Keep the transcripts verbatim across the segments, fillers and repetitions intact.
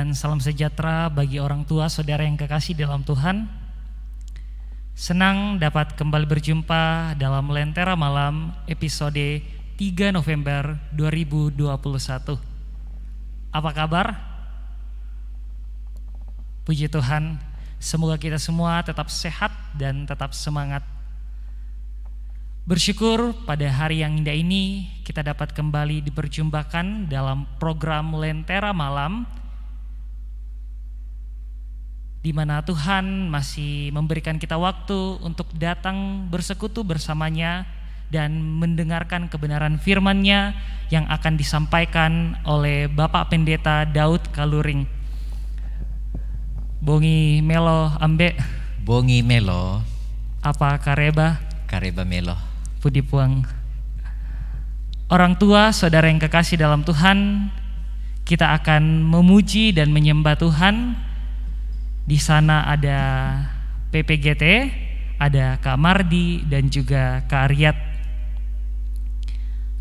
Dan salam sejahtera bagi orang tua saudara yang kekasih dalam Tuhan. Senang dapat kembali berjumpa dalam Lentera Malam episode tiga November dua ribu dua puluh satu. Apa kabar? Puji Tuhan, semoga kita semua tetap sehat dan tetap semangat. Bersyukur pada hari yang indah ini kita dapat kembali diperjumpakan dalam program Lentera Malam, di mana Tuhan masih memberikan kita waktu untuk datang bersekutu bersama-Nya dan mendengarkan kebenaran firman-Nya yang akan disampaikan oleh Bapak Pendeta Daud Kaluring. Bongi melo, ambe. Bongi melo. Apa kareba? Kareba melo. Pudi puang. Orang tua, saudara yang kekasih dalam Tuhan, kita akan memuji dan menyembah Tuhan. Di sana ada P P G T, ada Kak Mardi, dan juga Kak Ariat.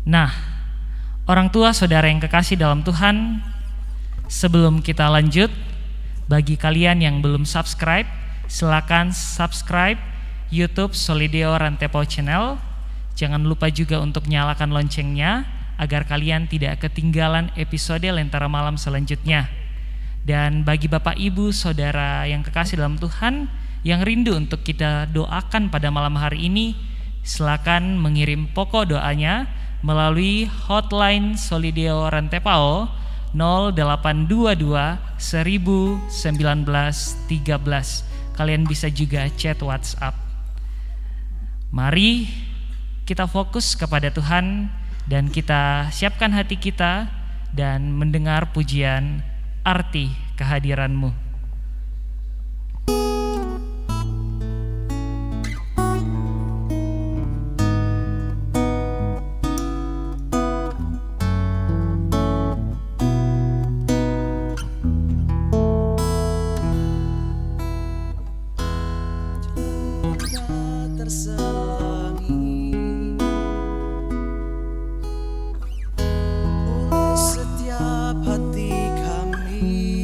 Nah, orang tua, saudara yang kekasih dalam Tuhan, sebelum kita lanjut, bagi kalian yang belum subscribe, silakan subscribe YouTube Solideo Rantepao Channel. Jangan lupa juga untuk nyalakan loncengnya agar kalian tidak ketinggalan episode Lentera Malam selanjutnya. Dan bagi Bapak, Ibu, Saudara yang kekasih dalam Tuhan, yang rindu untuk kita doakan pada malam hari ini, silakan mengirim pokok doanya melalui hotline Solideo Rantepao, nol delapan dua dua seribu sembilan belas tiga belas. Kalian bisa juga chat WhatsApp. Mari kita fokus kepada Tuhan dan kita siapkan hati kita dan mendengar pujian Arti Kehadiran-Mu. Terselangi oleh setiap hati kami.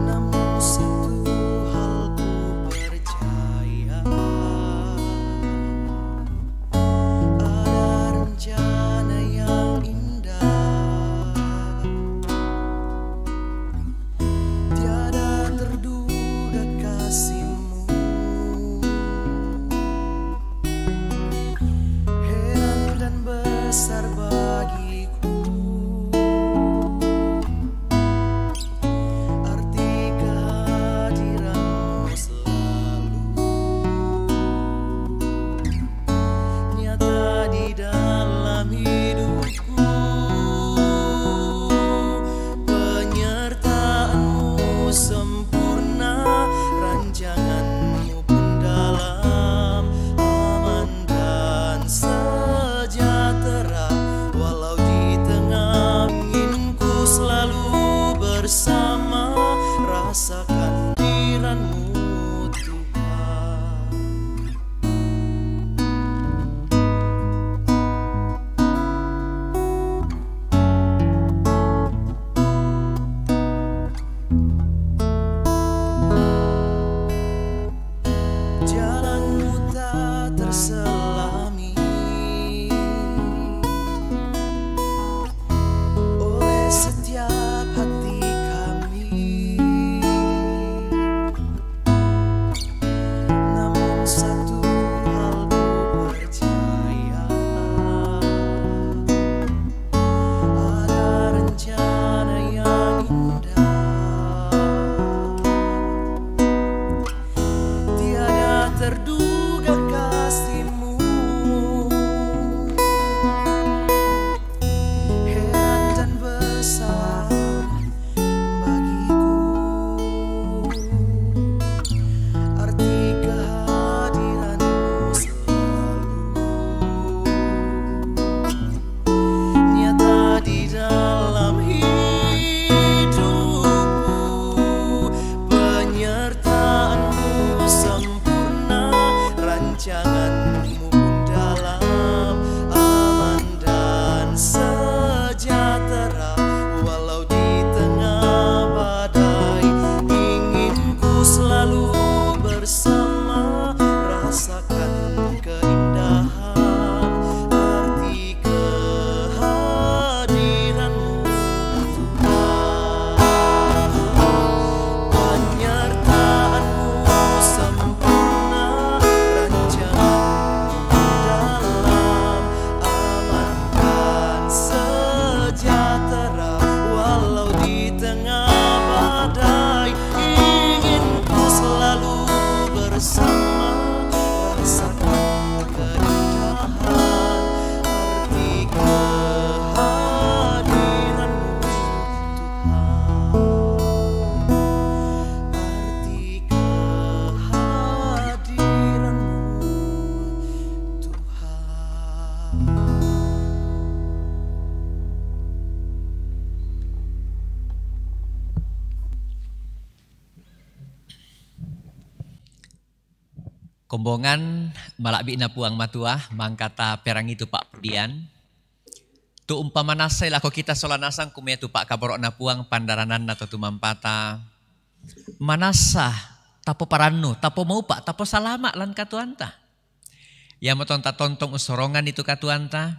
Namun satu hal ku percaya, ada rencana yang indah. Tiada terduga kasih-Mu, heran dan besar bagiku. Arti kehadiran-Mu selalu nyata di dalam hidupku. Penyertaan-Mu sempurna, rancangan-Mu pun dalam, aman dan sejahtera. Walau di tengah, ingin ku selalu bersama, rasakan kehadiran-Mu, Tuhan. Jalan-Mu tak terselami oleh setiap hati kami. Namun satu hal ku percaya, ada rencana yang indah. Tiada terduga kasih-Mu, heran dan besar bagiku. Arti kehadiran-Mu selalu nyata di dalam hidupku. Penyertaan-Mu sempurna, rancangan-Mu pun dalam, aman dan sejahtera. Kombongan mala'bi'na Puang Matua, mangkata perangi tu pa'pudian. Tu umpamanassai lako kita sola nasang kumetu pa'kaboro'na Puang pandarananna to tumampata. Manassa, tapoparannu, tapomaupa, taposalama lan katuanta. Iamoto tatontong ussoronganni tu katuanta.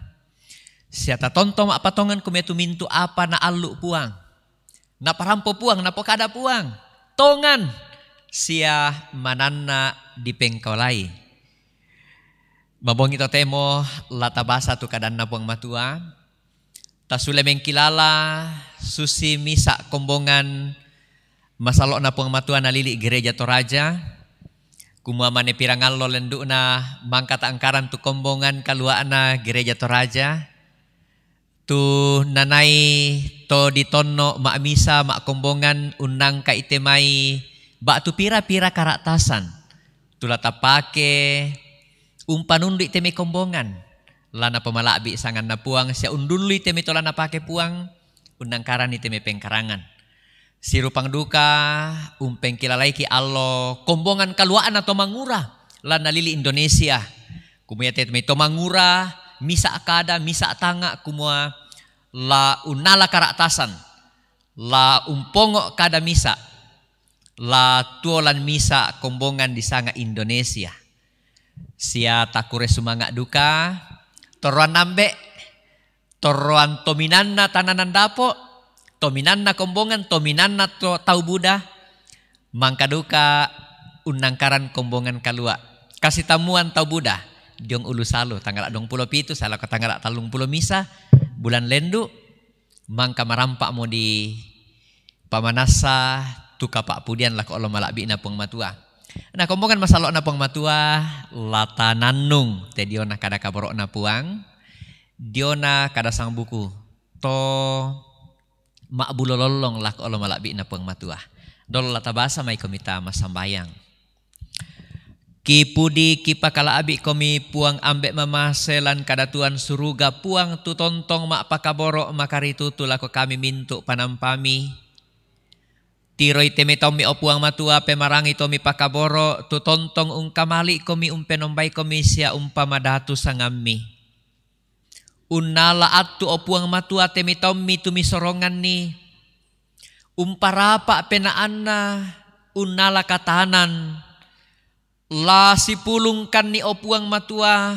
Sia tatontong ma'patongan kumetu mintu apa naallu Puang. Naparampo Puang, napokada Puang. Tongan sia mananna dipengkaolai. Mabongi totemo la tabasa tu kadanna Puang Matua. Tasule mengkilala susi misa kombongan masallo'na Puang Matua nalili Gereja Toraja. Kumua mane pirangallo lendu'na mangkata angkaran tu kombongan kalua'na Gereja Toraja. Tu nanai to ditonno ma'misa ma'kombongan unnangka'i te mai ba'tu pira-pira kara'tasan. Tu la tapake umpanundu'i te mai kombongan. La napamala'bi sanganna Puang sia undullui te mai to la napake Puang, unnangkaranni te mai pengkarangan. Sirupang duka umpengkilalaiki allo kombongan kalua'na to mangura lan nalili Indonesia. Kumua iate mai to mangura, misa kada, misa tanga, kumua la unnala kara'tasan, la umpongo kada misa, la tuo lan misa kombongan disanga Indonesia. Sia takure sumanga duka, torroan nambe, torroan tominanna tananan dapo, tominanna kombongan, tominanna to, tau Buda, mangka duka unnangkaran kombongan kalua. Kasitammuan tau Buda, diong Ulusalu, tanggala duang pulo pitu, sae lako tanggala tallung pulo misa, bulan lendu, mangka marampa'mo di pamanassa tu kapa'pudian lako ollo mala'bi'na Puang Matua. Na kombongan masallo'na Puang Matua, la tanannung te diona kada kaboro'na Puang, diona kada sangbuku, to ma'bulo lollong lako ollo mala'bi'na Puang Matua. Dolo la tabasa mai komita massambayang. Kipudi kipakala'bi komi Puang Ambe' mamase lan kadatuan suruga, Puang tu tontong ma'pakaboro' makaritutu lako kami mintu' panampami. Tiroi te mai taummi, o Puang Matua, pemarangi to mipakaboro' tu tontong ungkamali komi, umpenombai komi sia umpamadatu sangammi. Unnala attu, o Puang Matua, te mai taummi tu misoronganni. Umparapa' penaanna, unnala katanan. La sipulungkanni, o Puang Matua,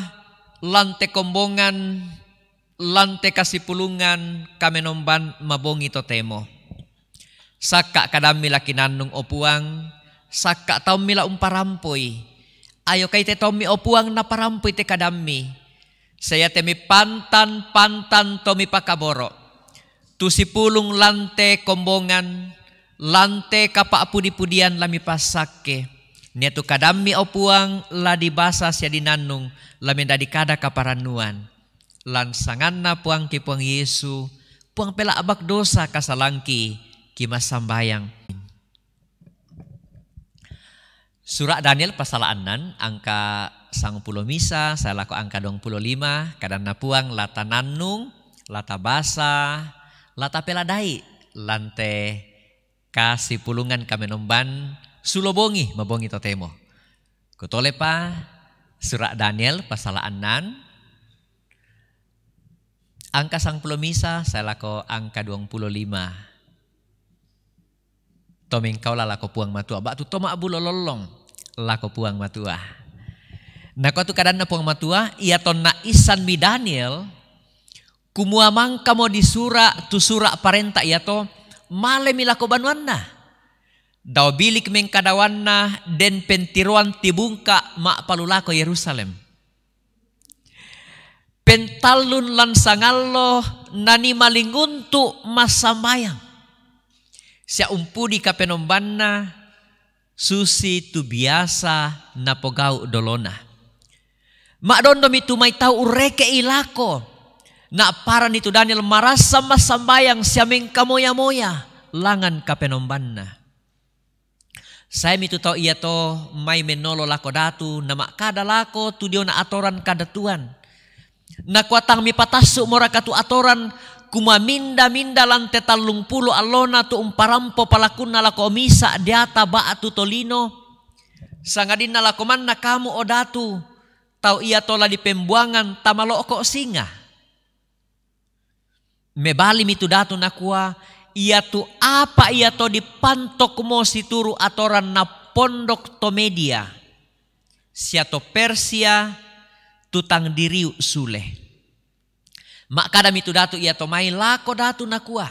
lan te kombongan, lan te kasipulungan kamenomban mabongi totemo. Sakka' kadammi la kinannung, o Puang, sakka' taummi la umparampoi. Ayokai te taummi, o Puang, naparampoi te kadammi. Sia iate mi pantan-pantan to mipakaboro'. Tu sipulung lan te kombongan, lan te kapa'pudi-pudian la mipassakke. Nia tu kadammi, o Puang, la dibasa sia dinannung, la mendadi kada kaparannuan. Lan sanganna Puangki Puang Yesu, Puang pela'bak dosa kasalangki, kimassambayang. Sura' Daniel pasala' annan, angka sangpulo misa sae lako angka duangpulo lima, kadanna Puang, la tanannung, la tabasa, la tapeladai, lan te kasipulungan kamenomban sulo bongi, mabongi totemo. Kutolepa, Sura' Daniel pasala' annan, angka sangpulo misa sae lako angka duangpulo lima. To mengkaola lako Puang Matua, ba'tu to ma'bulo lollong lako Puang Matua. Nakua tu kadanna Puang Matua, ia tonna issanmi Daniel, kumua mangkamo disura' tu sura' parenta iato, malemi lako banuanna. Dao bilik mengkadawanna den pentiroan tibungka' ma'palu lako Yerusalem. Pentallun lan sangallo nani malinguntu' massambayang. Sia umpudi kapenombanna susi tu biasa napogau' dolona. Ma'dondomi tu mai tau urreke'i lako, na'paranni tu Daniel marassa massambayang sia mengkamoya-moya langan kapenombanna. Saemi tu tau iato mai mennolo lako datu, nama'kada lako tu diona atoran kadatuan. Nakua, tang mipatassu' moraka tu atoran, kumua minda-minda lan te tallungpulo allona tu umparampo palakunna lako misa' deata ba'tu tolino, Sangadinna lako manna kamu, o datu, tau iato la dipembuangan tama lo'ko' singa. Mebalimi tu datu nakua, iatu apa iato dipantokmo situru' atoran napondok to Media sia to Persia, tu tang diriu' sule. Ma'kadami tu datu iato mai lako datu nakua,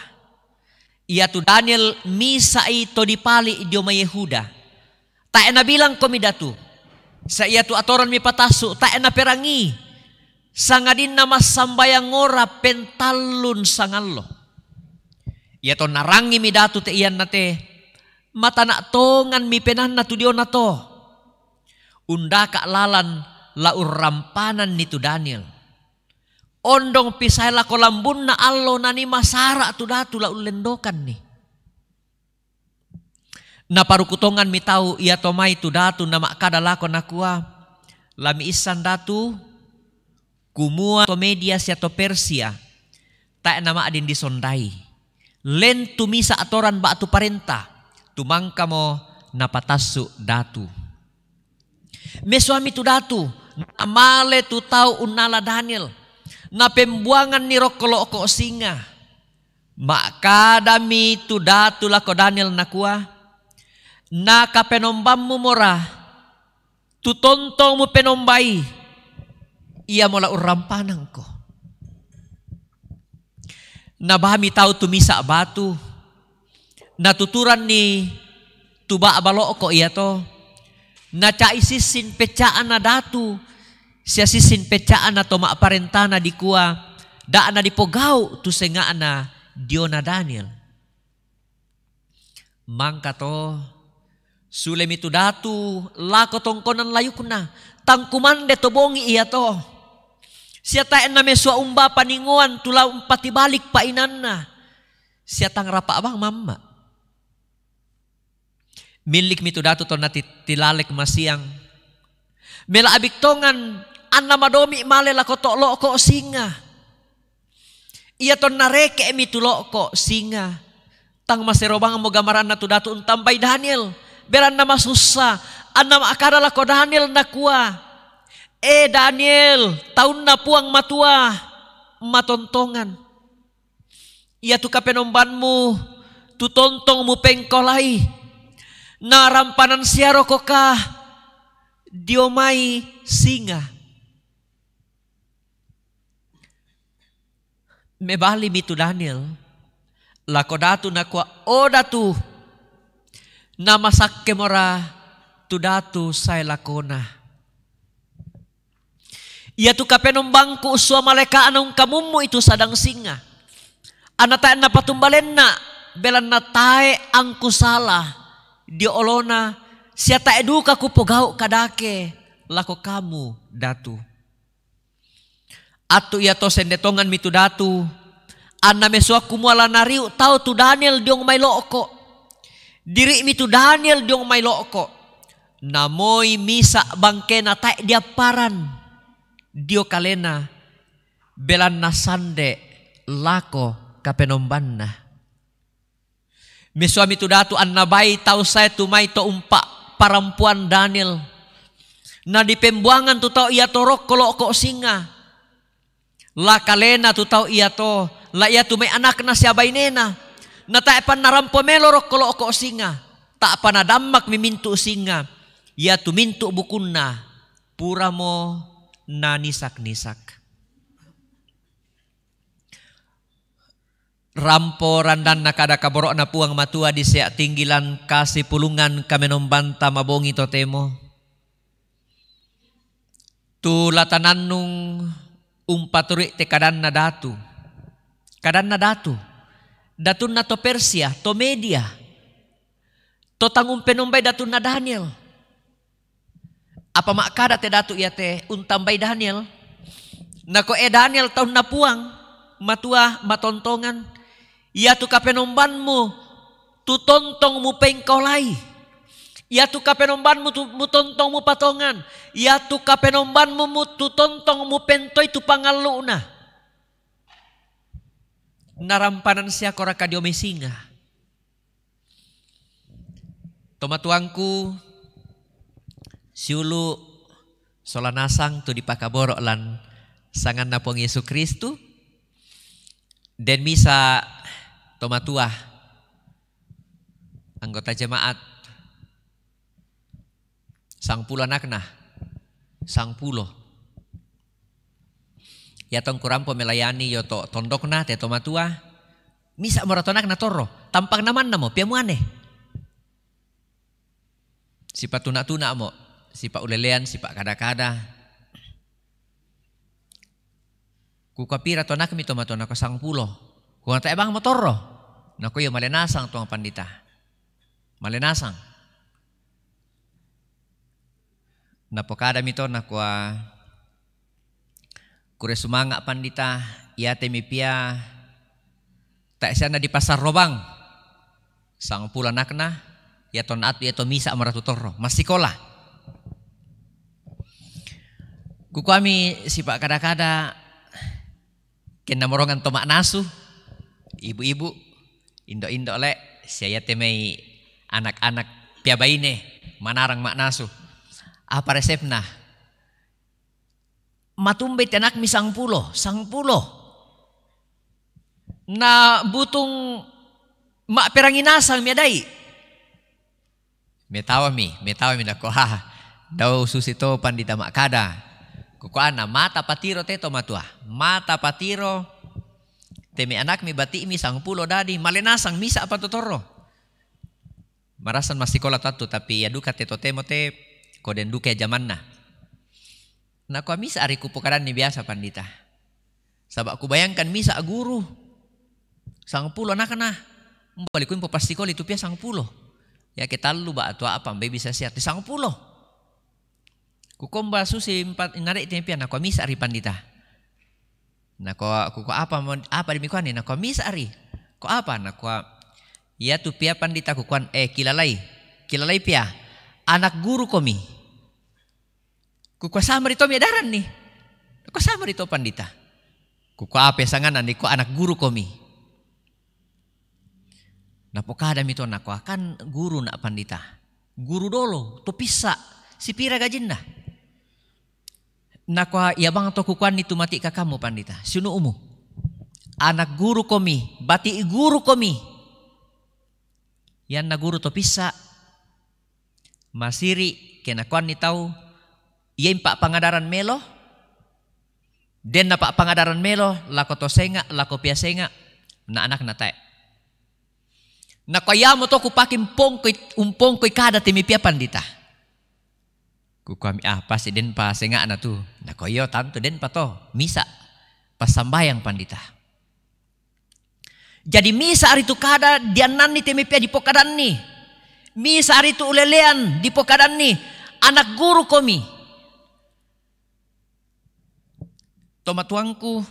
iatu Daniel misa'i to dipali' dio mai Yehuda. Tae' nabilangkomi datu, sa iatu atoran mipatassu' tae' naperangii, sangadinna massambayang ora pentallun sangallo. Iatonna rangimi datu te ianna te, matana' tonganmi penaanna tu diona to. Undaka' lalan la urrampananni tu Daniel. Ondongpi sae lako lambunna allo nanii masara' tu datu la ullendokanni. Naparuku tonganmi tau iato mai tu datu nama'kada lako nakua, la miissan datu, kumua to Media sia to Persia tae' nama'din disondai. Lentu misa' atoran ba'tu parenta, tu mangkamo napatassu' datu. Mesuami tu datu, namale tu tau unnala Daniel, napembuanganni rokko lo'ko' singa. Ma'kadami tu datu lako Daniel nakua, nakapenombammu mora, tu tontong mupenombai, iamo la urrampanangko. Nabami tau tu misa' batu, natuturanni tu ba'ba lo'ko' iato, naca'i sissin pecca'na datu, sia sissin pecca'na to ma'parentana dikua, da'na dipogau' tu senga'na diona Daniel. Mangka to, sulemi tu datu lako tongkonan layukna, tang kumande to bongi iato. Sia tae' namesua umba paningoan tu la umpatibalik pa'inanna, sia tang rapa' bang mamma'. Millikmi tu datu tonna ti-, tilalek masiang. Mela abik tongan anna madomi' male lako to lo'ko' singa. Iatonna reke'mi tu lo'ko' singa, tang masero bangmo gamaranna tu datu untambai Daniel, belanna masussa, anna ma'kada lako Daniel nakua, "E Daniel, taunna Puang Matua matontongan. Iatu kapenombanmu tu tontong mupengkaolai, narampanan siarokoka dio mai singa?" Mebalimi tu Daniel lako datu nakua, "O datu, namasakkemora tu datu sae lakona. Iatu kapenombangku ussua malaeka'na ungkamummu'i tu sadang singa. Anna tae' napatumbalenna, belanna tae' angkusala dio olona, sia tae' duka kupogau' kadake lako kamu, datu." Attu iato sende tonganmi tu datu, anna mesua kumua la nariu' tau tu Daniel diong mai lo'ko'. Diri'mi tu Daniel diong mai lo'ko'. Namoi misa' bangkena tae' diapparan dio kalena, belanna sande lako kapenombanna. Mesuami tu datu anna bai tau sae tu mai to umpa' parampuan Daniel. Na dipembuangan tu tau iato rokko lo'ko' singa. La kalena tu tau iato, la iatu mai anakna sia bainena. Na tae'pa narampo melo rokko lo'ko' singa, ta'pa nadammakmi mintu' singa. Iatu mintu' bukunna puramo nanisak-nisak. Rampo randanna kada kaboro'na Puang Matua di sea tinggi lan kasipulungan kamenombanta mabongi totemo. Tu la tanannung umpaturui te kadanna datu. Kadanna datu. Datunna to Persia, to Media. To tang umpenombai datunna Daniel. Apa ma'kada te datu iate untambai Daniel? Nako, "E Daniel, taunna Puang Matua matontongan, iatu kapenombanmu tu tontong mupengkaolai, iatu kapenombanmu tu, mutontong mupatongan, iatu kapenombanmu mu-, tu tontong mupentoi tu pangallu'na. Narampanan siakoraka dio mai singa?" Tomatuangku, Siulu' sola nasang tu dipakaboro' lan sanganNa Puang Yesu Kristu, den misa' tomatua, anggota jemaat, sangpulo anakna, sangpulo. Iatongku rampo melayani io to tondokna te tomatua, misa' mora to anakna torro, tampang namannamo, pia muane. Sipa' tuna-tuna mo, sipa' ulelean, sipa' kada-kada. Kukua pira to anakmi tomatua, nakua sangpulo. Kukua tae' bang mo torro. Nakua io male nasang to pandita. Male nasang. Napokadami to, nakua, kure sumanga' pandita, iate mi pia tae' sianna dipasarrobang. Sangpulo anakna, ia to naattu ia to misa' mora tu torro, massikola. Kukuami sipa' kada-kada, kenna morongan to ma'nasu, ibu-ibu, indo-indo le, sia iate mai anak-anak pia baine manarang ma'nasu. Apa resepna? Matumbai te anakmi sangpulo, sangpulo. Na butung ma'perangi nasang mi adai. Metawami, metawami, nakua, ha, dao susi to pandita ma'kada. Kukuana, mata patiro te tomatua, mata patiro te mai anakmi bati'mi sangpulo dadi, male nasang misa' apa to torro. Marasan massikola to attu, tapi ia duka te totemo te, ko den duka ia jamanna. Nakua misa' ri kupokadanni biasa pandita. Saba' kubayangkan misa' guru, sangpulo anakna, umba le kuimpo passikoli tu pia sangpulo. Iake tallu ba'tu apa mbe bisa sia te sangpulo. Kukomba susi mpa-, inarek te pia, nakua misa' ri pandita. Nakua, kukua apa mo, apa dimi kuani? Nakua misa' ri. Ko apa? Nakua iatu pia pandita kukuan, eh, kilalai. Kilalai pia. Anak guru komi. Kukua sama ri to mi adaranni. Kukua sama ri to pandita. Kukua apa sanganna? Nikua anak guru komi. Napokadami to, nakua kan guru na pandita. Guru dolo, to pissa', sipira gajinna? Nakua ia bang to kukuanni tu mati' kakammu pandita, siunu'mu. Anak guru komi, bati' guru komi. Ianna guru to pissa', masiri' ke nakuanni tau, ia impa' pangadaran melo, den napa' pangadaran melo lako to senga', lako pia senga', na anakna tae'. Nakua iamo to kupake umpongkoi, umpongkoi kada te mi pia pandita. Kukuami, ah, pasti denpa senga'na tu. Nakua io, tantu denpa to, misa' passambayang pandita. Jadi misa' ritu kada diannanni te mi pia dipokadanni. Misa' ritu ulelean dipokadanni. Anak guru komi. Tomatuangku,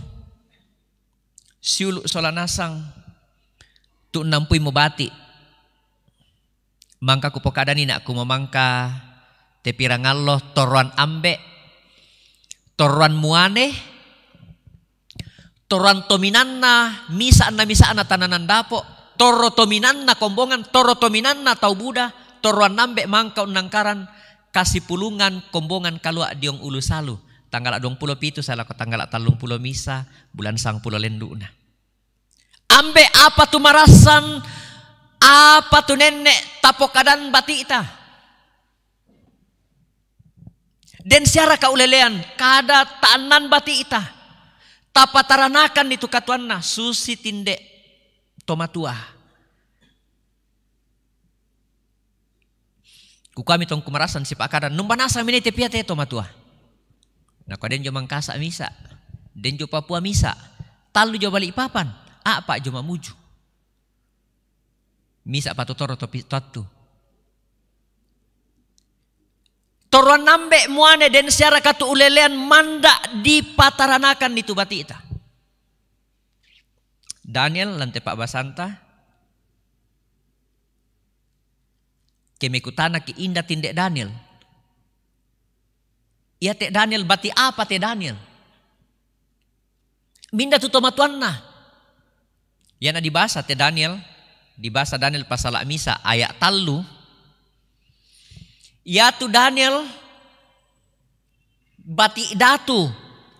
siulu' sola nasang tu' nampui mubati'. Mangka kupokadani na' kumamangka te pirangallo torroan ambe', torroan muane, torroan tominanna, misa'na, misa'na tananan dapo', torro tominanna kombongan, torro tominanna tau buda, torroan ambe' mangka unnangkaran kasipulungan kombongan kalua' diong Ulusalu, tanggala' duangpulo pitu sae lako tanggala' tallungpulo misa', bulan sangpulo lendu'na. Ambe' apa tu marassan, apa tu nenne' tapokadan bati'ta. Den siaraka ulelean, kada ta'annan bati'ta. Tapataranakanni tu katuanna, susi tinde' tomatua. Kukuami tongku marassan sipa'kada, numba nasang mi ne te pia te tomatua? Nakua den jo Mangkasa' misa', den jo Papua misa', tallu jo Balikpapan, a'pa' jo Mamuju. Misa' patotoro to pi-, to attu. Torroan ambe' muane den siaraka tu ulelean manda' dipataranakanni tu bati'ta. Daniel lan te pa'basanta, ke mekutanaki inda tinde' Daniel. Ia te Daniel, bati' apa te Daniel? Minda tu tomatuanna. Iana dibasa te Daniel, dibasa Daniel pasala' misa' aya' tallu. Iatu Daniel bati' datu,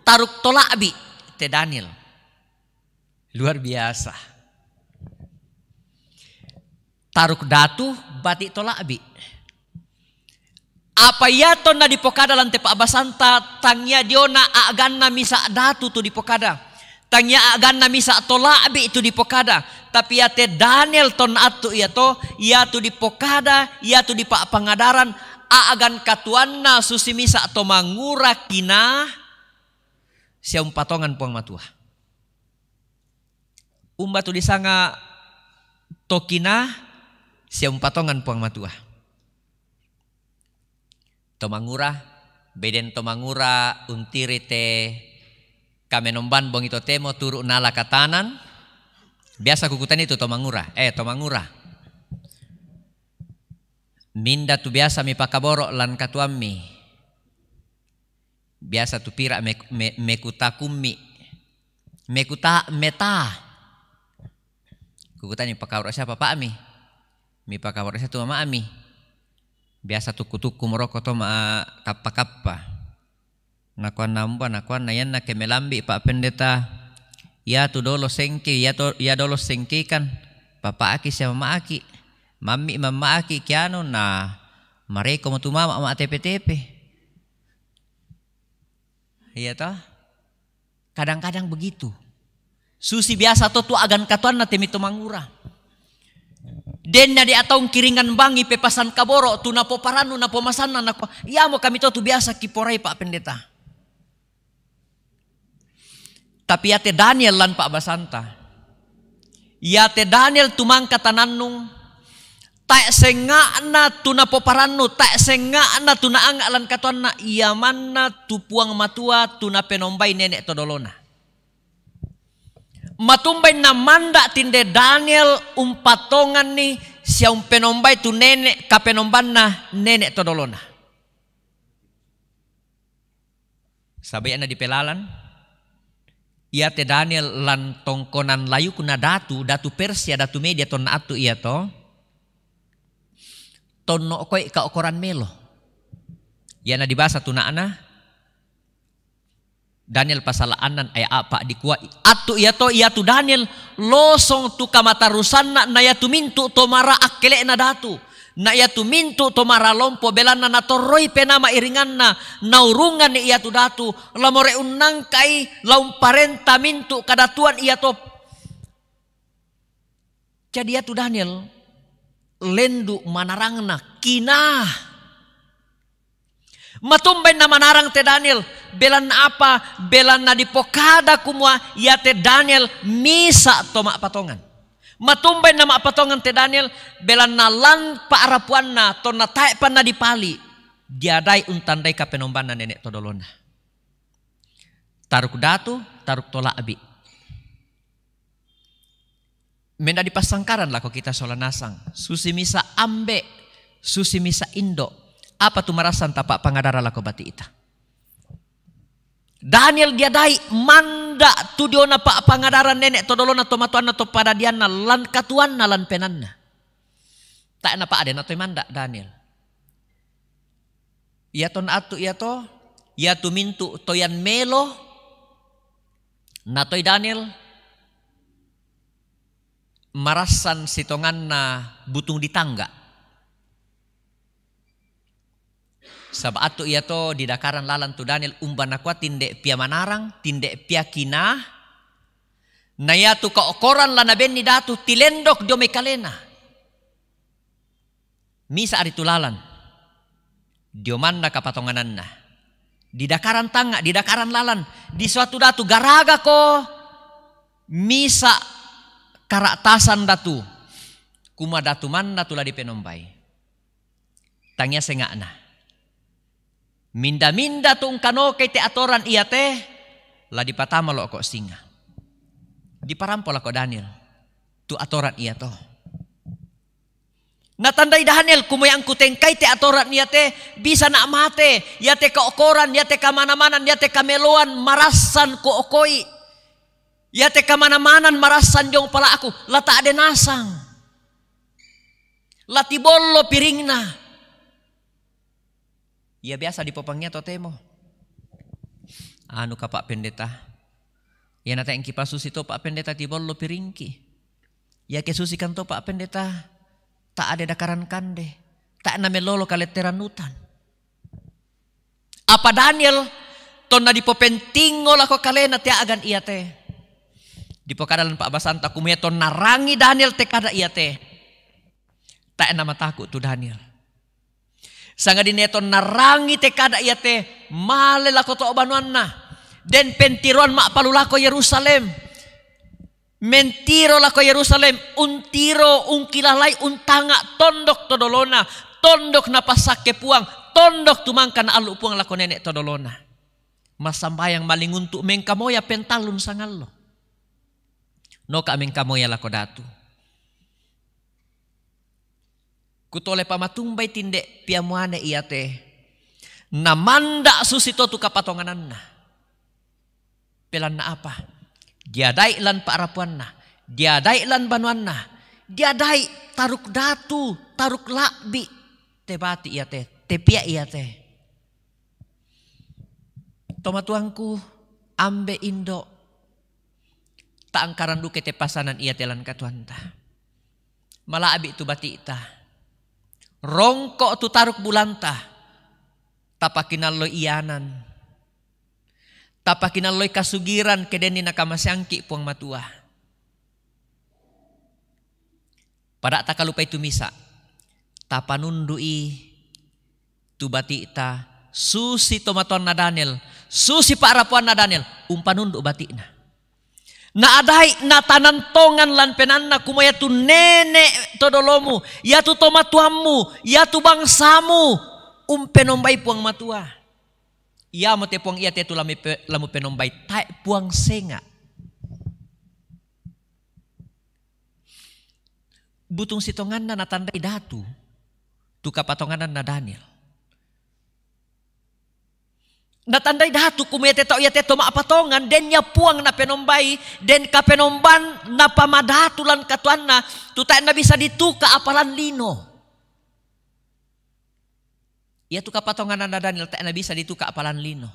taruk to la'bi' te Daniel. Luar biasa. Taruk datu, bati' to la'bi'. Apa iyato na dipokada lan te pa'basanta, tangia diona a'ganna misa' datu tu dipokada. Tangia a'ganna misa' to la'bi' tu dipokada. Tapi iate Daniel tonna attu iato, iatu dipokada, iatu dipa'pangadaran, a'gan katuanna susi misa' to mangura kinaa sia umpatongan Puang Matua. Umba tu disanga to kinaa sia umpatongan Puang Matua. To mangura, beden to mangura untiri te kamenomban bongi totemo turu' nala katanan. Biasa kukutani tu to mangura, eh, to mangura. Minda tu biasa mipakaboro' lan katuammi. Biasa tu pira me-, me-, mekutakummi. Mekuta-, meta. Kukutani, pakaboro' sia papa'mi? Mipakaboro' sia tu mama'mi? Biasa tukku-tukku moroko to ma kappa-kappa. Nakuanna umba, nakuanna ianna ke melambi' Pak Pendeta, iatu dolo sengke, iatu, ia dolo sengkekan, papa'ki sia mama'ki, mammi' mama'ki kianu, na mareko mo tu mama' ma tepe-tepe. Iya toh? Kadang-kadang begitu. Susi biasa to tu a'gan katuanna te mito mangura. Denna di ataung kiringan bangi pepasan kaboro' tu napoparannu napomasanna nako, iamo kami to tu biasa kiporai Pak Pendeta. Tapi iate Daniel lan pa'basanta. Iate Daniel tu mangka tanannung, tae' sengnga'na tu napoparannu, tae' sengnga'na tu naanga' lan katuanna, ia manna tu Puang Matua tu napenombai nene' to dolona. Matumbai namanda' tinde Daniel umpatonganni sia umpenombai tu nene' kapenombanna nene' to dolona. Saba' iana dipelalan, iate Daniel lan tongkonan layukna datu, datu Persia, datu Media tonna attu iato, tonno' koi kaokoran melo. Iana dibasa tuna'na, Daniel pasal annan aya' a'pa' dikua', attu iato iatu Daniel losong tu kamatarusanna na iatu mintu' to mara akkele'na datu, na iatu mintu' to mara lompo, belanna natorroi penaa ma'iringanna, naurunganni iatu datu, la more unnangkai, la umparenta mintu' kadatuan iato. Jadi iatu Daniel lendu' manarangna, kinaa. Matumbai namanarang te Daniel, belanna apa? Belanna dipokada kumua iate Daniel misa' to ma'patongan. Matumbai nama'patongan te Daniel, belanna lan pa'rapuanna tonna tae'pa nadipali', diadai untandai kapenombanna nene' to dolona. Taruk datu, taruk to la'bi'. Mendadi passangkaran lako kita sola nasang, susi misa' ambe', susi misa' indo'. Apa tu marassan tapa'pangadara lako bati'ta? Daniel diadai manda' tu diona pa'pangadaran nene' to dolona, to matoanna, to padadianna, lan katuanna, lan penanna. Tae' napa'de natoi manda' Daniel. Iatonna attu iato, iatu mintu' toyan melo, natoi Daniel marassan sitonganna butung di tangga. Saba' attu iato didakaran lalan tu Daniel, umba nakua tinde pia manarang, tinde pia kinaa, na iatu kaokoran la nabenni datu tilendok dio mai kalena. Misa' ari tu lalan, dio manna kapatongananna. Didakaran tangnga', didakaran lalan, di suatu datu garagako misa' kara'tasan datu, kumua datu manna tu la dipenombai. Tangia senga'na. Minda-minda tu ungkanokai te atoran iate, la dipatama lo'ko' singa. Diparampo lako Daniel tu atoran iato. Natandai Daniel, kumua iangku tengkai te atoran iate, bisa na' mate, iate kaokoran, iate kamana-manan, iate kameloan, marassan kuokoi. Iate kamana-manan marassan diong pala'ku, la ta'de nasang. La tibollo piringna. Ia biasa dipopangngia totemo. Anu ka, Pak Pendeta? Iya, na tae' ngki pasusi to, Pak Pendeta, tibollo piringki. Iya, ke susikan to, Pak Pendeta, tae' ade dakaran kande, tae' namelolo kaletteran utan. Apa Daniel tonna dipopentingo lako kalena tea'gan iate? Dipokada lan pa'basanta kumua tonna rangi Daniel te kada iate, tae' namataku' tu Daniel. Sangadinna tonna rangi te kada iate, male lako to' banuanna. Den pentiroan ma'palu lako Yerusalem. Mentiro lako Yerusalem, untiro, ungkilalai, untanga' tondok to dolona, tondok napassakke Puang, tondok tu mangka naallu' Puang lako nene' to dolona. Massambayang malinguntu' mengkamoya pentallun sangallo. Noka' mengkamoya lako datu. Kutole pamatumbai tinde piamuane iate. Namanda' susito tu kapatongananna. Pelanna apa? Diadai' lan pa'rapuanna, diadai' lan banuanna, diadai' taruk datu, taruk la'bi', te bati' iate, te pia' iate. Tomatuangku, ambe' indo', ta'angkaran duka te pasanan iate lan katuoanta. Mala'bi' tu bati'ta. Rongko' tu taruk bulanta. Tapakinalloi ianan. Tapakinalloi kasugiran ke denni nakamaseangki' Puang Matua. Pada' takalupai tu misa', tapanundu'i tu bati'ta, susi tomatoanna Daniel, susi pa'rapuanna Daniel, umpanundu' bati'na. Naadai' natanan tongan lan penaanna kumua iatu nene' to dolomu, iatu tomatuammu, iatu bangsamu, umpenombai Puang Matua. Iamote Puang iate tu lamu pe-, lamupenombai, tae' Puang senga'. Butung sitonganna natandai datu tu kapatongananna Daniel. Natandai datu kumua iate tau iate to ma'patongan, den ia Puang napenombai, den kapenombaan napamadatu lan katuoanna, tu tae' nabisa dituka' apalan lino. Iatu kapatongananna Daniel tae' nabisa dituka' apalan lino.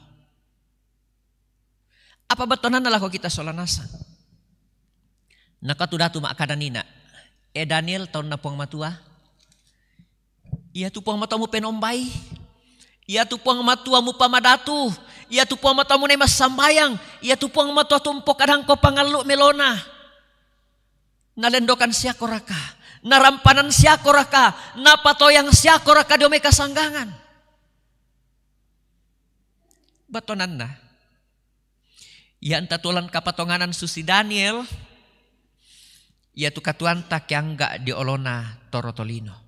Apa bettuananna lako kita sola nasang? Nakua tu datu ma'kada, "Nina', e Daniel, taunna Puang Matua, iatu Puang Matua mupenombai, iatu Puang Matua mupamadatu, iatu Puang Matua munai massambayang, iatu Puang Matua tu umpokadangko pangallu' melona. Nalendokan siakoraka? Narampanan siakoraka? Napatoyang siakoraka dio mai kasanggangan?" Bettuananna, ia anta tuo lan kapatonganan susi Daniel, iatu katuoanta keangga' dio olona torro tolino.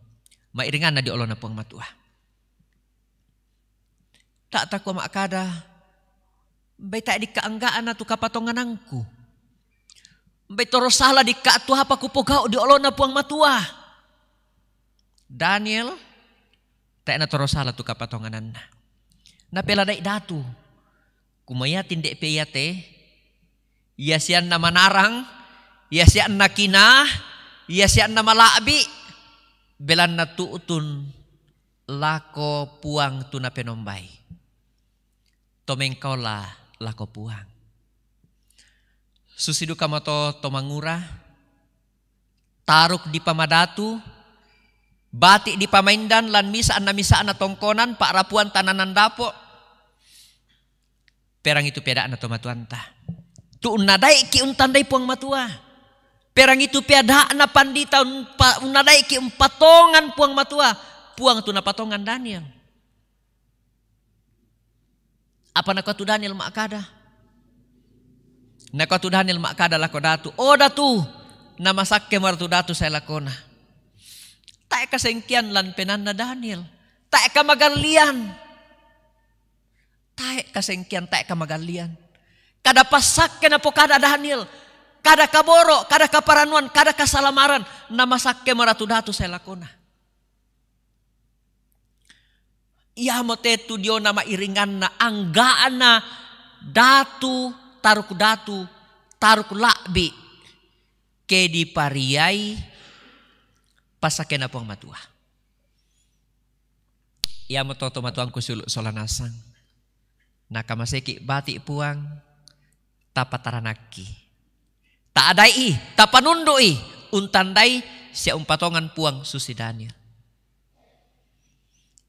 Ma'iringanna dio olona Puang Matua. Ta' takua ma'kada, "Bai tae' dikka' angga'na tu kapatonganangku. Bai torro sala dikka' tu apa kupogau' dio olona Puang Matua." Daniel tae' natorro sala tu kapatongananna. Napeladai datu kumua ia tinde pe iate, ia sianna manarang, ia sianna kinaa, ia sianna mala'bi', belanna tu'tun lako Puang tu napenombai. To mengkaola lako Puang. Susi dukamoto to mangura, taruk dipamadatu, bati' dipamaindan lan misa' na misa'na tongkonan, pa'rapuan tananan dapo'. Perangi tu peada'na tomatuanta. Tu unnadai'ki' untandai Puang Matua. Perangi tu peada'na pandita umpa-, unnadai'ki' umpatongan Puang Matua. Puang tu napatongan Daniel. Apa nakua tu Daniel ma'kada? Nakua tu Daniel ma'kada lako datu, "O datu, namasakke mora tu datu sae lakona." Tae' kasengkean lan penaanna Daniel. Tae' kamagallian. Tae' kasengkean, tae' kamagallian. Kada passakke napokada Daniel. Kada kaboro', kada kaparannuan, kada kasalamaran. Namasakke mora tu datu sae lakona. Iamote tu diona ma'iringanna angga'na datu, taruk datu, taruk la'bi', ke dipariai passakkena Puang Matua. Iamoto tomatuangku siulu' sola nasang. Nakamaseki bati Puang, tapataranakki. Ta'dai'i, tapanundu'i, untandai sia umpatongan Puang susi Daniel.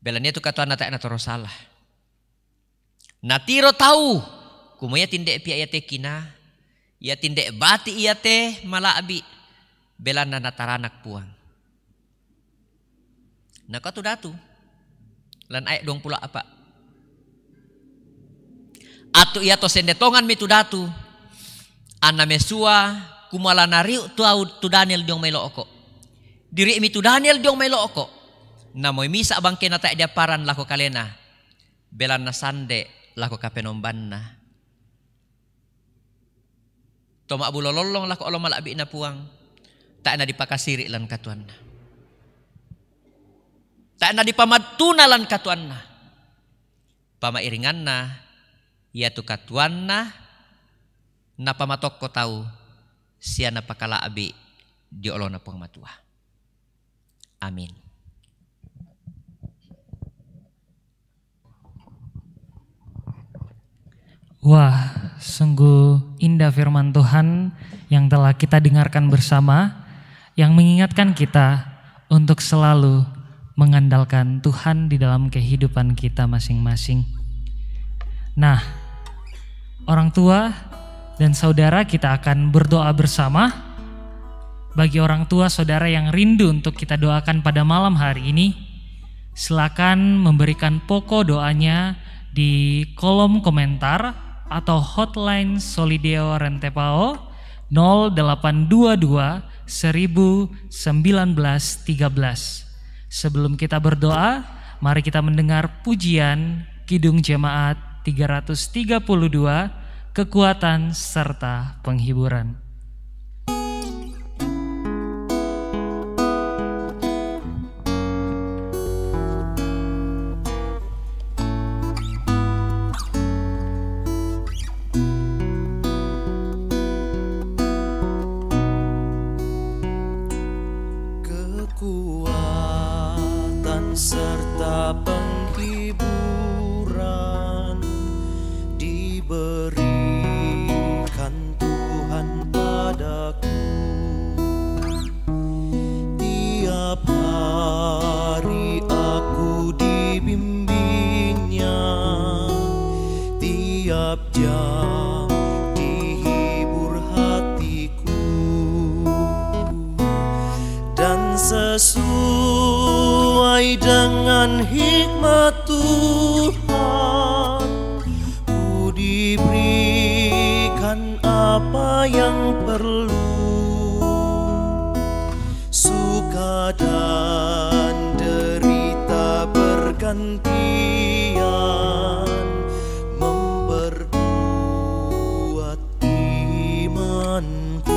Belanna iatu katuanna tae' natoro sala. Natiro tau, kumua iatu nde' pia iate kina, iatu nde' bati iate mala'bi, belanna nataranak Puang. Nakua tu datu, lan ayat duangpulo a'pa'. Attu iato sende tonganmi tu datu, anna mesua kumua la nariu tu au tu Daniel diong mai lo'ko. Diri'mi tu Daniel diong mai lo'ko. Namoi misa' bangkena tae' diapparan lako kalena, belanna sande lako kapenombanna. To ma'bulo lollong lako olo mala'bi'na Puang, tae' nadipakasiri' lan katuanna. Tae' nadipamattuna lan katuanna. Pamairinganna, iatu katuanna napamatokko tau sia napakala'bi' dio olona Puang Matua. Amin. Wah, sungguh indah firman Tuhan yang telah kita dengarkan bersama, yang mengingatkan kita untuk selalu mengandalkan Tuhan di dalam kehidupan kita masing-masing. Nah, orang tua dan saudara, kita akan berdoa bersama. Bagi orang tua saudara yang rindu untuk kita doakan pada malam hari ini, silakan memberikan pokok doanya di kolom komentar atau hotline Solideo Rentepao nol delapan dua dua seribu sembilan belas tiga belas. Sebelum kita berdoa, mari kita mendengar pujian Kidung Jemaat tiga ratus tiga puluh dua, Kekuatan serta Penghiburan. Kekuatan serta penghiburan diberikan Tuhan padaku. Tiap hari aku dibimbingnya, tiap jam dihibur hatiku. Dan sesuai dengan hikmat Tuhan, ku diberikan apa yang perlu. Suka dan derita bergantian memperkuat imanku.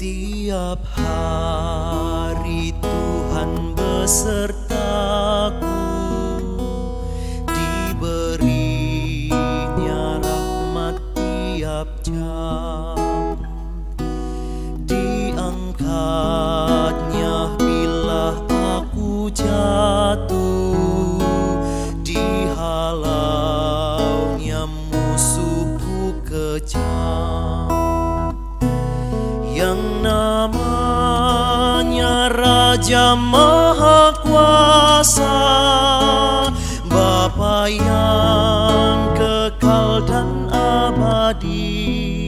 Tiap hari Tuhan besertaku, diberinya rahmat tiap jam. Diangkatnya bila aku jatuh, dihalaunya musuhku kejam. Yang namanya Raja Maha Kuasa, Bapa yang kekal dan abadi,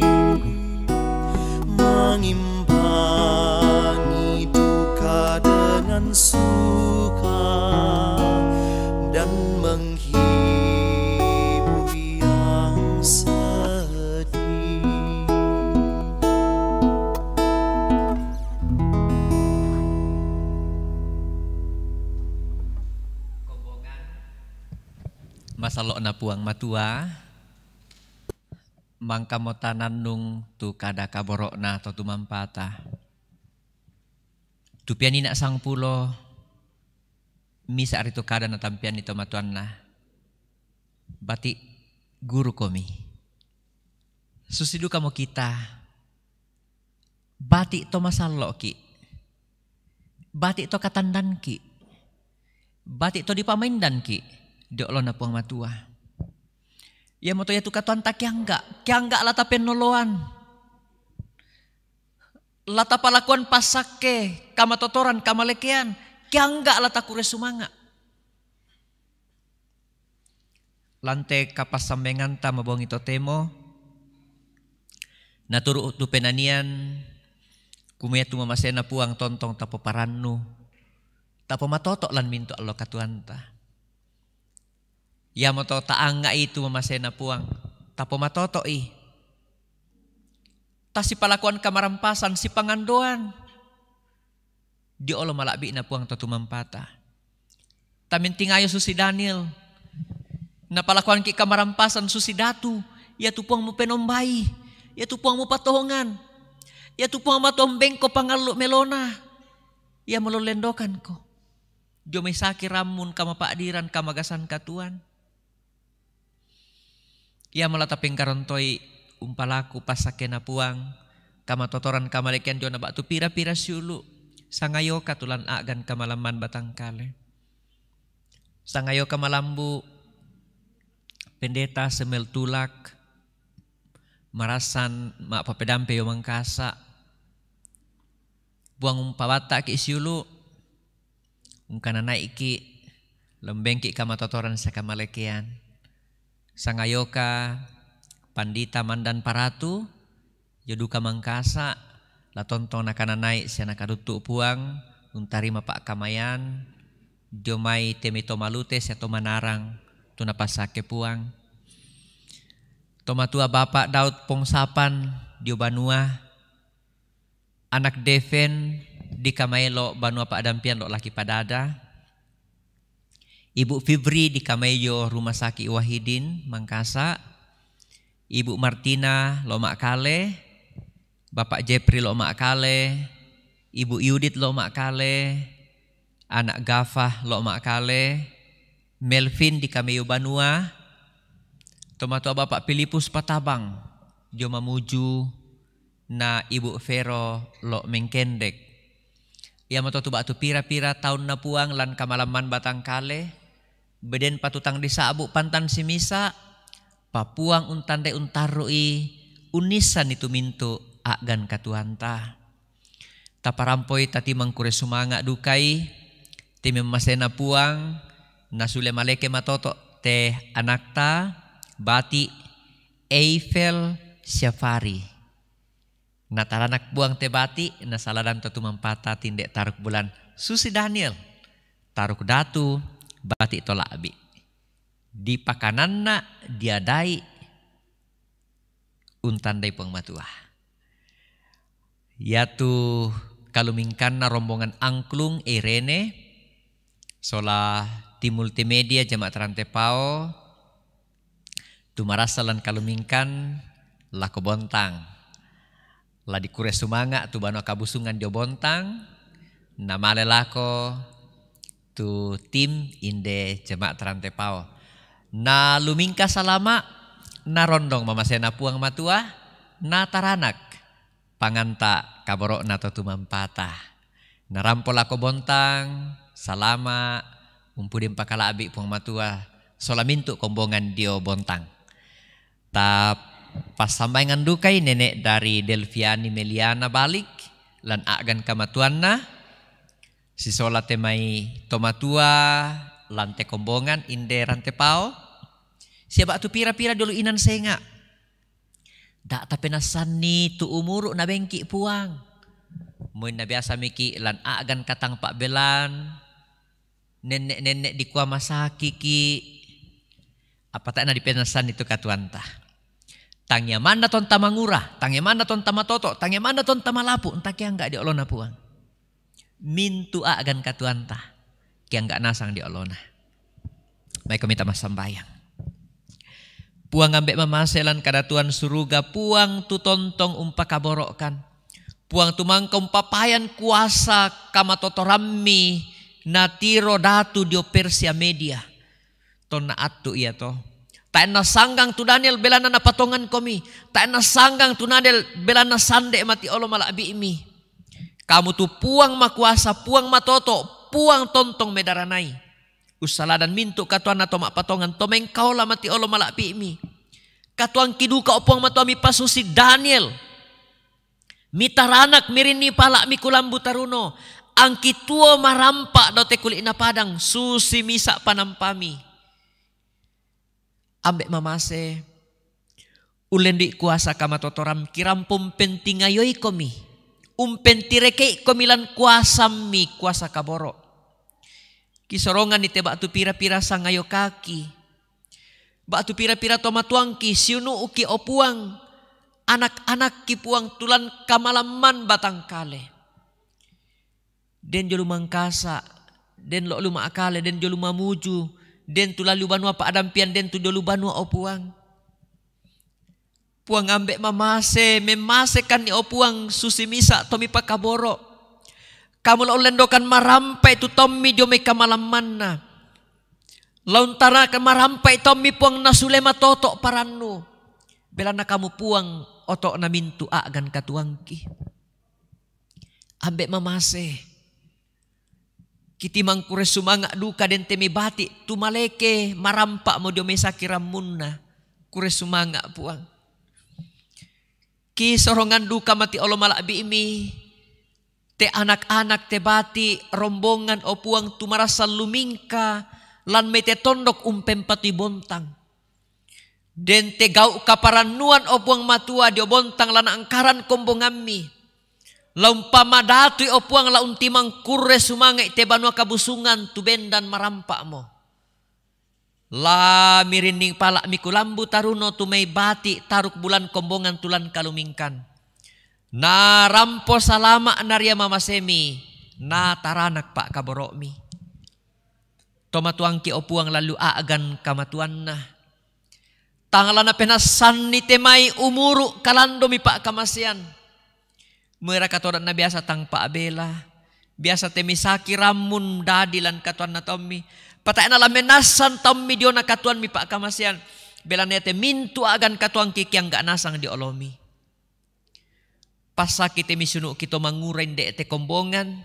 mengimbangi duka dengan suka dan menghibur yang sedih. Masallo'na Puang Matua, mangkamo tanannung tu kada kaboro'na to tumampata. Tu pianina sangpulo, Misa' ritu kada natampeanni tomatuanna, "Bati' guru komi. Susi dukamo kita. Bati' to masallo'ki'. Bati' to katandanki'. Bati' to dipamaindanki' dio' olona Puang Matua." Iamoto iatu katuoanta kiangga', kiangga' la tapennoloan. La tapalakuan passakke, kamatotoran, kamalekean, kiangga' la takure sumanga'. Lan te kapassambayanganta mabongi totemo, naturu' tu penanian, kumua iatu mamasena Puang tontong tapoparannu, tapomatoto' lan mintu' allo katuoanta. Iamoto ta'anga'i tu mamasena Puang, tapomatoto'i. Tasipalakuan kamarampasan, sipangandoan dio' olo mala'bi'na Puang to tumampata. Tamentingayo susi Daniel, napalakuanki' kamarampasan susi datu, iatu Puang mupenombai, iatu Puang mupatohongan, iatu Puang matombengko pangallu' melona, ia malollendokanko dio' mai saki rammun kamapa'diran kamagasan katuoan. Iamo la tapengkarontoi umpalaku passakkena Puang, kamatotoran kamalekean diona ba'tu pira-pira siulu', sangayoka tu lan a'gan kamalamman batangkale. Sangayoka malambu' Pendeta Semel Tulak, marassan ma'papedampe io Mangkasa'. Puang umpabatta'ki' siulu', ungkananai'ki', lembengki' kamatotoran sia kamalekean. Sangayoka Pandita Mandan Paratu, io duka Mangkasa', la tontong nakananai' sia nakaduttu' Puang, untarima pa'kamayan dio mai te mai to Malute sia to Manarang, tu napassakke Puang. Tomatua Bapa' Daud Pongsapan dio banua, Anak Deven dikamai lo' banua pa'dampian lo' Laki Padada. Ibu Fibri dikamai io Rumah Sakit Wahidin Mangkasa'. Ibu Martina lo' Ma'kale. Bapak Jepri lo' Ma'kale. Ibu Yudit lo' Ma'kale. Anak Gafah lo' Ma'kale. Melvin dikamai io banua. Tomatua Bapak Pilipus Patabang dio Mamuju. Na Ibu Vero lo' Mengkendek. Iamoto tu ba'tu pira-pira taunna Puang lan kamalamman batangkale, beden patutang disa'bu' pantan simisa', pa Puang untandai untarru'i, unnissanni tu mintu' a'gan katuoanta. Taparampoi tatimang kure sumanga' dukai, te memmasena Puang, nasule maleke matoto' te anakta, Bati', Eiffel, Syafari. Nataranak Puang te Bati', nasaladan to tumampata tinde taruk bulan. Susi Daniel, taruk datu, Bati' to la'bi'. Dipakananna, diadai, untandai Puang Matua. Iatu kalumingkanna rombongan angklung Irene, sola tim multimedia Jemaat Rantepao, tu marassan lan kalumingkan lako Bontang. La dikure sumanga' tu banua kabusungan dio Bontang, namale lako tu tim inde Jemaat Rantepao. Na lumingka salama', narondong mamasena Puang Matua, nataranak panganta kaboro'na to tumampata. Narampo lako Bontang salama', umpudi umpakala'bi' Puang Matua sola mintu' kombongan dio Bontang. Ta passambayangan dukai nene' dari Delviani Meliana Balik lan a'gan kamatuanna, sisola te mai tomatua lan te kombongan inde Rantepao, sia ba'tu pira-pira diolo inan senga'. Da' tapenassanni tu umuru' nabengki' Puang. Moi nabiasa miki' lan a'gan katang pa'belan, nenne'-nenne' dikua masakiki', apa tae' nadipenassanni tu katuoanta. Tangia manna tonta mangura, tangia manna tonta matoto', tangia manna tonta malapu', enta kiangga' dio olona Puang. Mintu' a'gan katuoanta, kiangga' nasang dio olona. Maiko mita massambayang. Puang ambe' mamase lan kadatuan suruga, Puang tu tontong umpakaboro'kan. Puang tu mangka umpapayan kuasa kamatotorammi Natiro datu dio Persia Media. Tonna attu iya to. Tae nasanggang tu Daniel belanna napatongan komi. Tae nasanggang tu Daniel belanna sande mati olo mala'bi'mi. Kamu tu Puang makuasa, Puang matoto, Puang tontong medaranai. Ussaladan mintu katuanna to ma'patongan, to mengkaola mati olo mala'bi'mi. Katuangki duka, o Puang Matua, mipasusi Daniel. Mitaranak mirinni pala'mi kulambu taruno. Angki tuo marampa dao te kuli'na padang, susi misa panampami. Ambe mamase, ullendi kuasa kamatotoran kirampo umpentingayoi komi, umpentirekei komi lan kuasammi, kuasa kaboro. Kisoronganni te ba'tu pira-pira sangayokaki, ba'tu pira-pira tomatuangki, siunu'ki, o Puang, anak-anakki, Puang, tu lan kamalamman batang kale. Den jolo mangkasa, den lo luma kale, den jolo mamuju, den tu lalu banua pa'dampian, den tu jolo banua, o Puang. Puang ambe mamase, memmasekanni, o Puang, susi misa to mipakaboro. Kamu lo ullendokan marampai tu tommi dio mai kamalammanna. Launtarakan marampai tommi, Puang, nasule matoto parannu. Belanna kamu, Puang, oto'na mintu a'gan katuangki. Ambe mamase. Kitimang kure sumanga duka den te mai bati, tumaleke marampa'mo dio mai saki rammunna. Kure sumanga, Puang. Kisorongan duka mati olo mala'bi'mi, te anak-anak, te bati, rombongan, o Puang, tu marassan lumingka lan mai te tondok umpempatui bontang. Den te gau kaparannuan, o Puang Matua, dio bontang la naangkaran kombongammi. La umpamadatui, o Puang, la untimang kurre sumanga'i te banua kabusungan tu bendan marampa'mo. La mirinning pala'mi kulambu taruno tu mai bati taruk bulan kombongan tu lan kalumingkan. Narampo salama' naria mamasemi, nataranak pa'kaboro'mi. Tomatuangki, o Puang, lallu a'gan kamatuanna. Tang la napenassanni te mai umuru' kalandomi pa'kamasean. Mueraka todanna biasa tang pa'bela, biasa te misaki rammun dadi lan katuanna taummi. Pata'na la menassan taummi diona katuanmi pa'kamasean. Belana te mintu a'gan katuangki kiangga nasang di olomi. Passaki te misunu'ki to mangura inde te kombongan.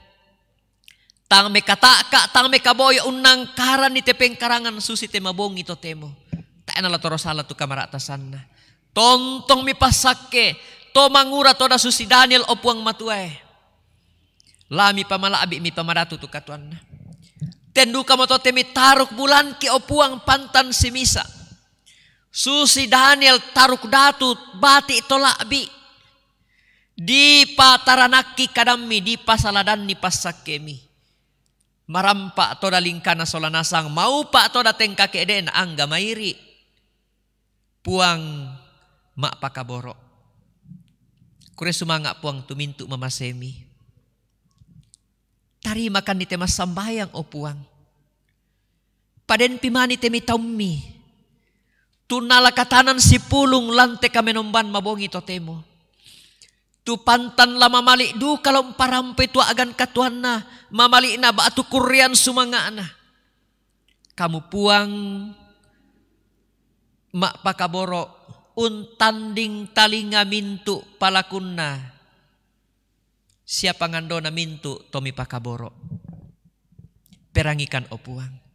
Tang mekata'ka, tang mekaboyo unnangkaranni te pengkarangan susi te mabongi totemo. Ta'na la toro sala tu kamara'tasanna. Tontong mipassakke, to mangura toda susi Daniel, o Puang Matuae. La mipamala'bi, mipamadatu tu katuanna. Tendukamo to te mitaruk bulanki, o Puang, pantan simisa. Susi Daniel taruk datu bati to la'bi. Dipataranakki kadammi, dipasaladanni passakkemi. Marampa toda lingkana sola nasang, maupa toda tengka ke'de'na angga mairi. Puang ma'pakaboro. Kure sumanga', Puang, tu mintu mamasemi. Tarimakanni te massambayang, o Puang. Padenpi mani te mitaummi. Tunnala katanan sipulung lan te kamenomban mabongi totemo. Tu pantan la mamali' duka la umparampoi tu a'gan katuanna, mamali'na ba'tu kurrian sumanga'na. Kamu, Puang, ma'pakaboro, untanding talinga mintu palakunna, sia pangandona mintu to mipakaboro. Perangikan, o Puang.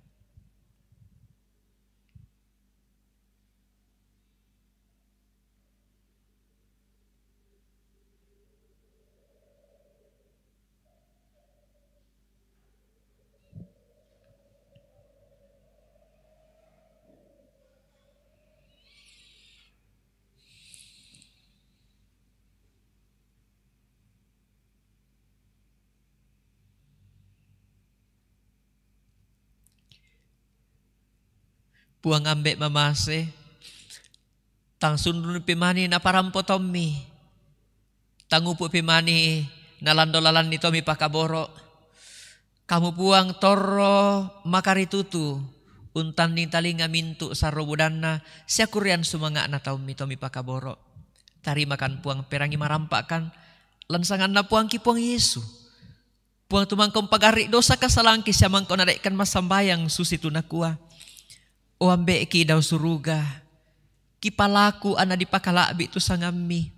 Puang ambe mamase, tang sundunpi mani naparampo taummi, tang upu'pi mani nalando lalanni to mipakaboro. Kamu, Puang, torro makaritutu, untanding talinga mintu sarro budanna, sia kurrian sumanga'na taummi to mipakaboro. Tarimakan, Puang, perangi marampa'kan, lan sanganna Puangki, Puang Yesu. Puang Tuhan, Engkau mpagarri' dosa kasalangki, sia mangko nada'kan massambayang susitu nakua, O Ambe'ki dao suruga, kipalaku anna dipakala'bi' tu sangammi,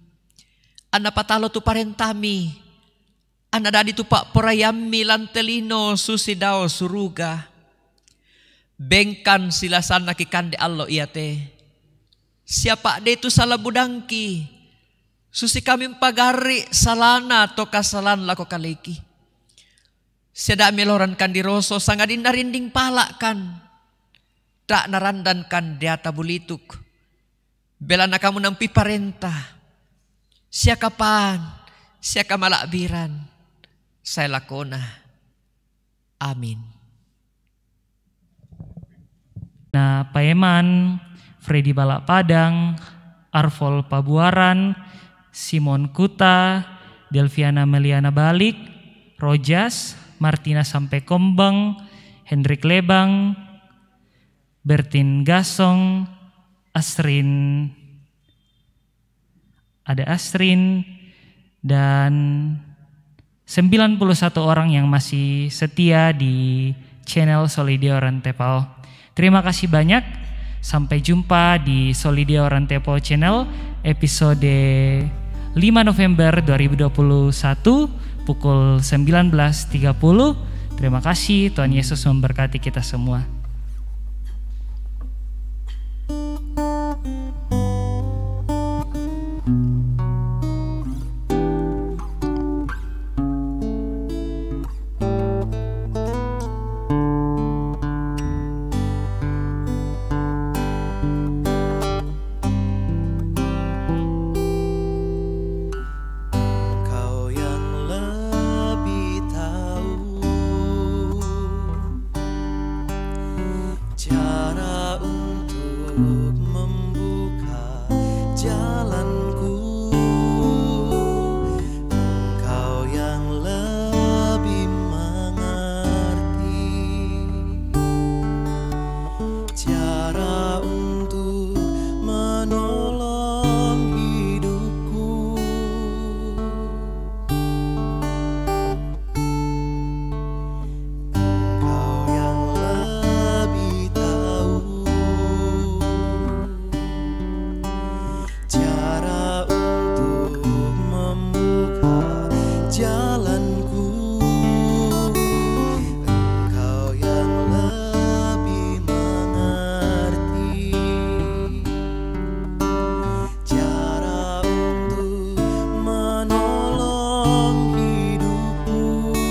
anna patalo tu parentami, anna dadi tu pa'poraiammi lan te lino susi dao suruga. Bengkan silasanna kikande allo iate, sia pa'dei tu sala budangki, susi kami mpagarri' salana to kasalan lako kaleki. Sia da' melorankan diroso, sangadinna rinding pala'kan, da' narandankan deata bulituk. Belanna kamu nampiparenta, sia kapaan, sia kamala'biran, sae lakona. Amin. Na paeman, Freddy Bala Padang, Arfol Pabuaran, Simon Kuta, Delviana Meliana Balik, Rojas, Martina Sampe Kombeng, Hendrik Lebang, Bertin Gasong, Asrin, ada Asrin, dan sembilan puluh satu orang yang masih setia di channel Solideo Rantepao. Terima kasih banyak. Sampai jumpa di Solideo Rantepao Channel episode lima November dua ribu dua puluh satu pukul sembilan belas tiga puluh. Terima kasih, Tuhan Yesus memberkati kita semua. Engkau yang lebih tahu cara untuk membuka jalanku. Engkau yang lebih mengerti cara untuk menolong hidupku. Engkau yang lebih tahu cara untuk membuka jalanku. Engkau yang lebih mengerti cara untuk menolong hidupku.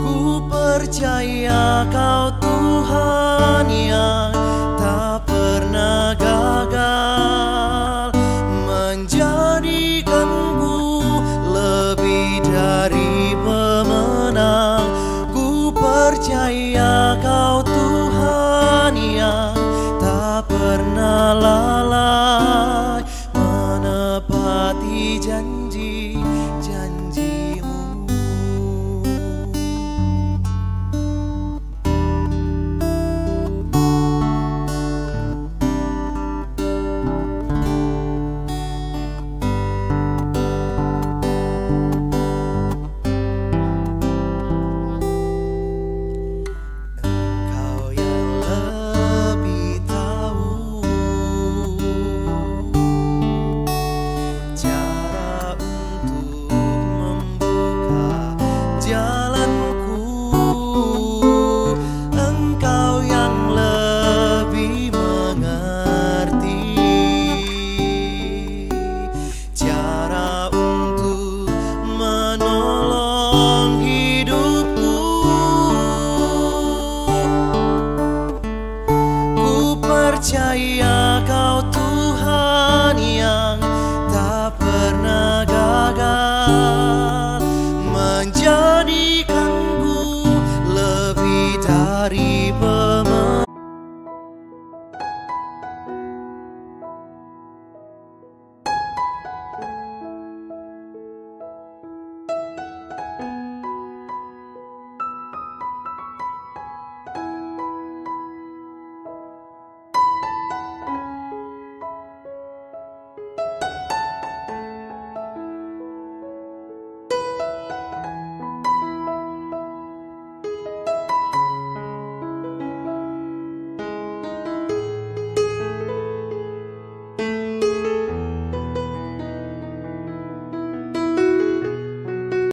Ku percaya Kau Tuhan yang tak pernah gagal, menjadikanku lebih dari pemenang. Ku percaya Kau Tuhan yang tak pernah lalai menepati janji-janji-Mu. Engkau yang lebih tahu cara untuk membuka jalanku. Engkau yang lebih mengerti cara untuk menolong hidupku. Ku percaya Kau Tuhan yang tak pernah gagal, menjadikanku lebih dari